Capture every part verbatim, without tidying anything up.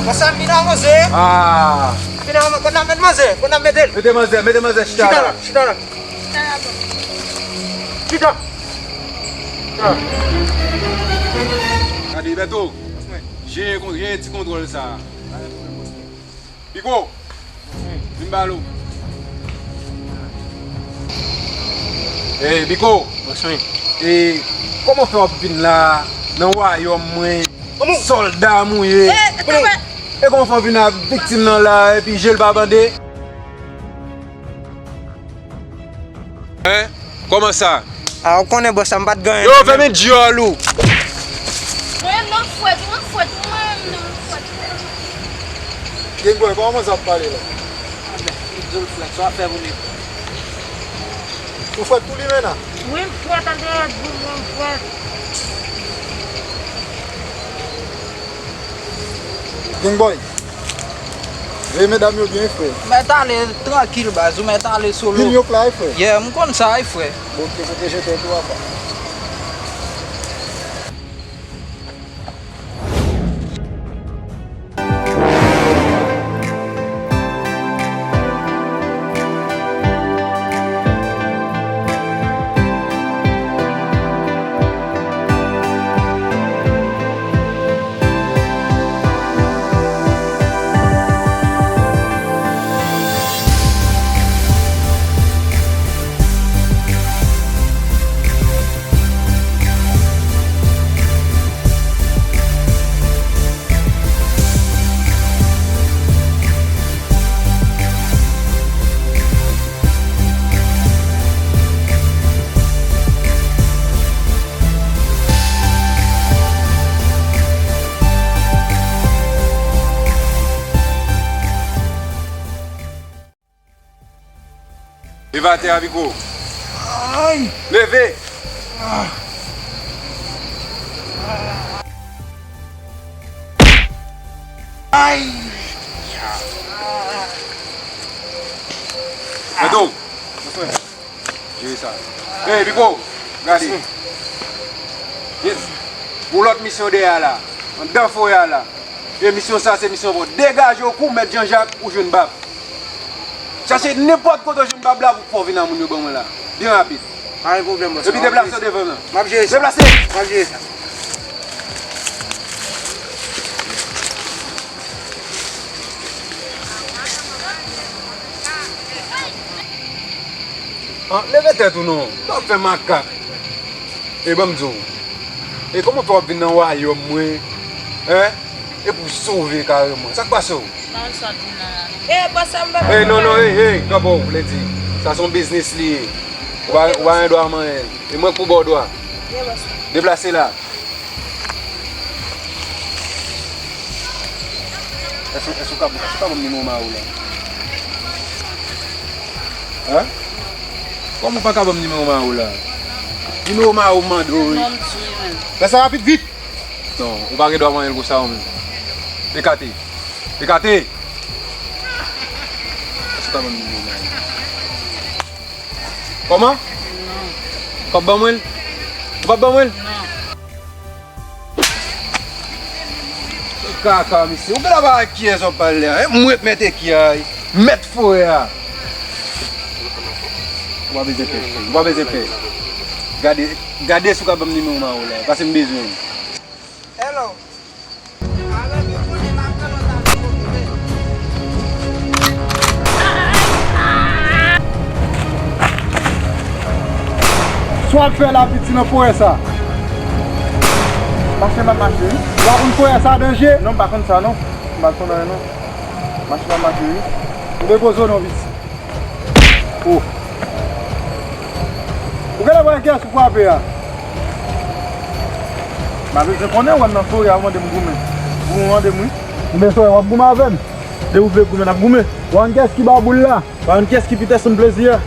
Konsa m vin avanse. Ah. Vin avanse. Kote n ap met manzè? Kote n ap mete l? Mete manzè, mete manzè, chita la. Chita la, chita la. Chita. Chita. Gade, Bèto. Jere kon-, jere ti kontwòl sa. Piko, vin ba lo. Ey, Piko. Wi. E, kòman fè w ap vin la, nan wayòm mwen, sòlda m ou ye? E, e, e kòman fè w vin ak viktim nan la, epi je l pa bande? Hein? Kòman sa? A, ou konnen, bòs, sa m pa t gen anyen. Yo, fèmen dyòl ou! Mwen menm nan fwèt, mwen fwèt, mwen menm nan fwèt. Gengboy, kòman sa ap pale la? Di l fwèt, sa w ap fè pou li? Ou fwèt tou li menm nan? Wi, m fwèt, an dèyè di mwen m fwèt. Gengboy. Veye medam yo byen, frè. Mèt ale trankil, baz, ou mèt ale solo. Vin yo klay, frè. Yeah, m konn sa, wi, frè. Bon, te pwoteje tèt ou apa. Leve atè a, Piko. Ay! Leve! Ay! Mèt ou! Jere sa. Ey, Piko! Gade! Yes. Gon lòt misyon dèyè a la. Anndan forè a la. E misyon sa se misyon pa w. Degaje w kou Mèt Janjak ou jwenn bab. Chache nenpòt kote w jwenn bab la pou fè w vin a moun yo ban mwen la. Byen rapid. Pa gen pwoblèm, bòs. Epi deplase w devan m nan. M ap jere sa. Deplase! M ap jere sa. An, leve tèt ou non. Ou pa fè makak. E ban m di w. E kòman fè w ap vin nan wayòm mwen? Hein? E pou w sove kareman. Sa k pase w? Sa w sot vin nan la. E, bòs, sa m pa... Ey, non, non, ey, ey, kanpe w, Lady. Sa se yon biznis li ye. Ou pa, ou pa gen dwa manyen l. E mwen k pou ba w dwa. Ye, bòs. Deplase la. Èske, èske w ka, èske w ka ban m nimewo mari w la? Hein? Kòman w pa ka ban m nimewo mari w la? Nimewo mari w m mande w, wi. Non, m di, men. Fè sa rapid, vit! Non, ou pa gen dwa manyen l konsa, ou menm. Ekate. Ekate! Èske w ka ban m nimewo mari w? Kòman? Non. Ou p ap ban mwen l? Ou p ap ban mwen l? Non. Kaka, mesye. Ou genlè pa wè kiyès w ap pale a. E mwen k mèt eki a, wi. Mèt forè a. Ou pa bezwen pè, cheri. Ou pa bezwen pè. Gade, gade si w ka ban m nimewo mari w la. Paske m bezwen l. Hello. Sa w ap fè la, piti, nan forè sa? Mache m ap mache, wi. Ou pa konn forè sa danje? Non, m pa konn sa, non. M pa konn anyen, non. Mache m ap mache, wi. Ou depoze w non, piti. Oh. Ou genlè pa wè kiyès ou frape a? M pa bezwen konnen, ou wè m nan forè a, ou mande m goumen. Goumen ou mande m, wi. Goumen sa w ap goumen avè m? Depi ou vle goumen, n ap goumen. Ou pa konn kiyès ki ba w boul la? Pa konn kiyès ki pi tèt sanm plezi a?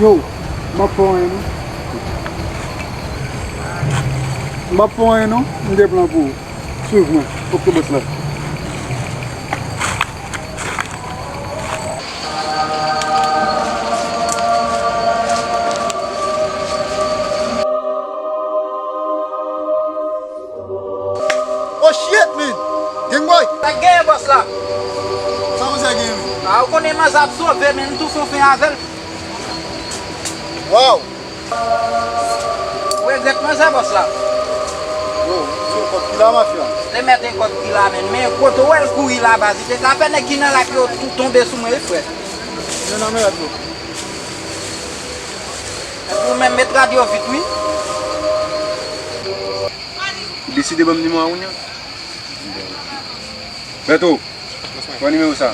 Yo, m p ap fè w anyen, non. M p ap fè w anyen, non. M gen plan pou ou. Swiv mwen. Ok, bòs la. Sa k genyen, bòs la? Sa manzè genyen menm? A, ou konnen manzè ap sove, men m tou fè yon fen avè l. Waw! Ou regrèt manzè, bòs la? Yo, se yon kòb ki la, mafya. Se te mèt yon kòb ki la, men, men kote w wè l kouri la, baz, li te ka fè nèg ki nan lak yo tou tonbe sou mwen, wi, frè. Men nan mèt yo. Epi ou menm, met rad yo vit, wi. Ou deside ban m nimewo a kounye a? Bèto, pran nimewo sa.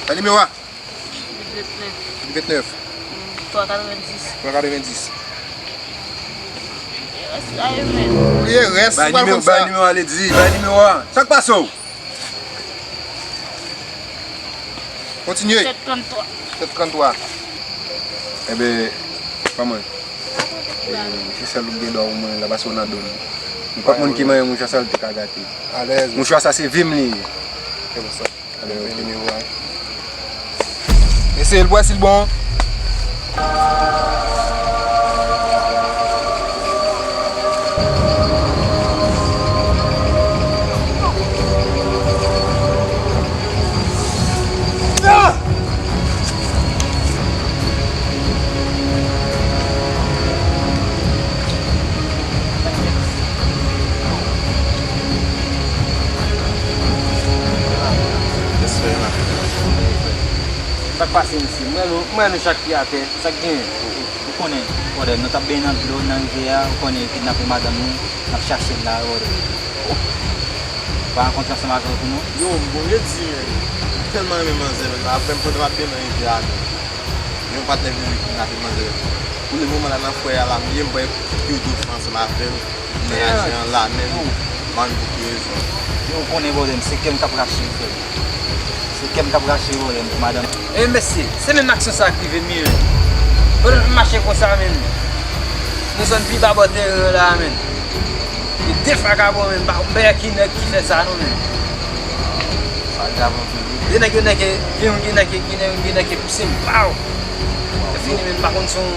Sa nimewo a? Vennèf. Vennèf. Twa katrevenndis. Twa katrevenndis. Rès la yo menm. Bliye rès, ou pral konn sa. Bay nimewo a, Lady, bay nimewo a. Sa k pase w? Kontinye. Sèt tranntwa. Sèt tranntwa. Enben, pa mwen. Se sèl ou gen dwa ou mwen la, paske w nan do m. Nenpòt moun ki manyen mouchwa sa, l te ka gate. Alèz. Mouchwa sa, se vi m li ye. Se pou sa. Alèz, ok. Eseye l pou wè si l bon. Sa k pase, mesye? M wè nou, m wè nou chak pi atè. Sa k genyen? Ou konnen, brother, nou t ap benyen nan dlo, nan rivyè a, ou konnen yo kidnape madanm nou, n ap chache l la, brother. Ou pa rankontre ansanm avè l pou nou? Yo, m bon, redi, men. M tèlman renmen manzè, men, apre m pandan m ap benyen nan rivyè a, men. Yon patnè vin kidnape manzè. Pou le moman la, nan fwayè a la m ye, m pa gen pi de fwa ansanm avè l. Mennaj lan la menm, m pa konn pou ki rezon. Yo, ou konnen, brother m, se kè m k ap rache, frè m. Se kè m k ap rache, brother m, pou madanm. E mesye, se menm aksyon sa k rive m ye, men. Pandan m mache konsa, men, nan zòn pi ba bò teren an la, men, e de vakabon, men, m pa, m pa wè ki nèg ki fè sa, non, men. Sa grav anpil, wi. Gen nèg yo nèke, gen youn ki nèke, gen nèg, gen nèg ki pouse m, paw! Se fini, men, m pa konn si yon,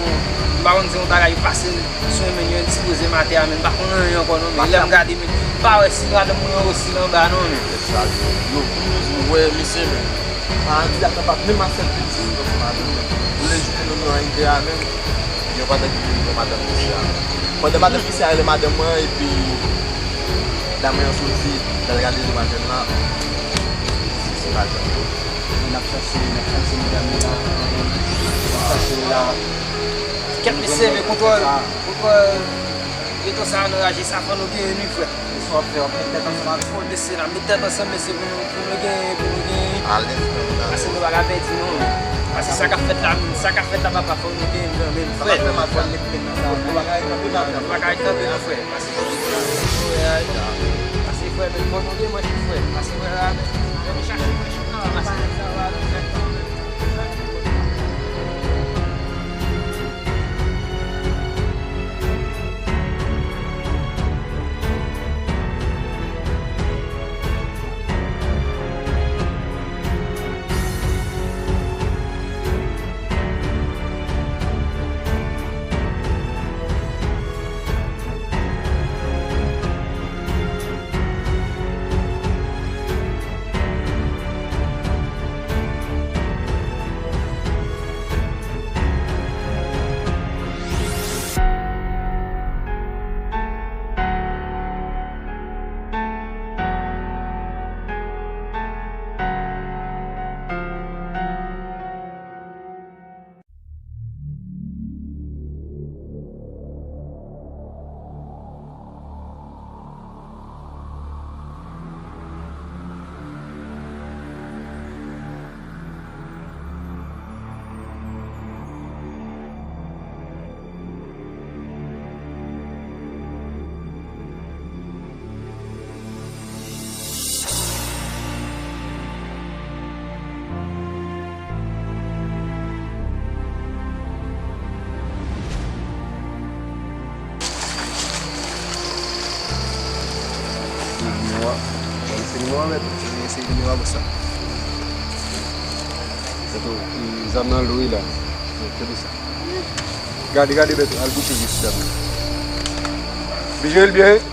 m pa konn si yon bagay pase sou mwen, men, yo sipoze m atè a, men, m pa konn anyen ankò, non, men, lè m gade, men, m pa wè si madanm mwen osi anba, non, men. Tèt chaje. Yo, pou nou, nou wè, mesye, men. Maladi a kapab menm asèpte ti sou madanm mwen. Pou le jou ke nou nan rive a menm, gen yon patnè ki vin pran madanm misye a. Pandan madanm misye a rele madanm mwen, epi dam mwen an soti, l al gade li madanm la. Se, se madanm yo. N ap chache, n ap chache medam yo la. N ap chache yo la. Kèt mesye, men kontwòl, kontwòl reto sa a nan raje sa fò nou genyen wi frè. Mesye w ap fè, w ap met tèt ansanm avè l. Fò mesye n ap met tèt ansanm mesye pou nou, pou nou genyen, pou nou genyen. Alèz menm nan. Paske nou pa ka pèdi non. Paske sa k ap fèt la menm, sa k ap fèt la papa fò nou genyen l kanmenm frè. Fò n met pen nan sa. Nou pa ka ret kanpe non frè. Paske fò nou genyen l frè. Paske frè menm fò nou genyen manch wi frè. Paske frè la menm. Fò nou chache manch wi non. Paske sa va nou fè kanmenm. Nimewo a. Bon, se nimewo a mèt. Se nimewo a bòs la. Gade, gade, Bèto, al kouche jis dam nan. Li jere l byen, wi.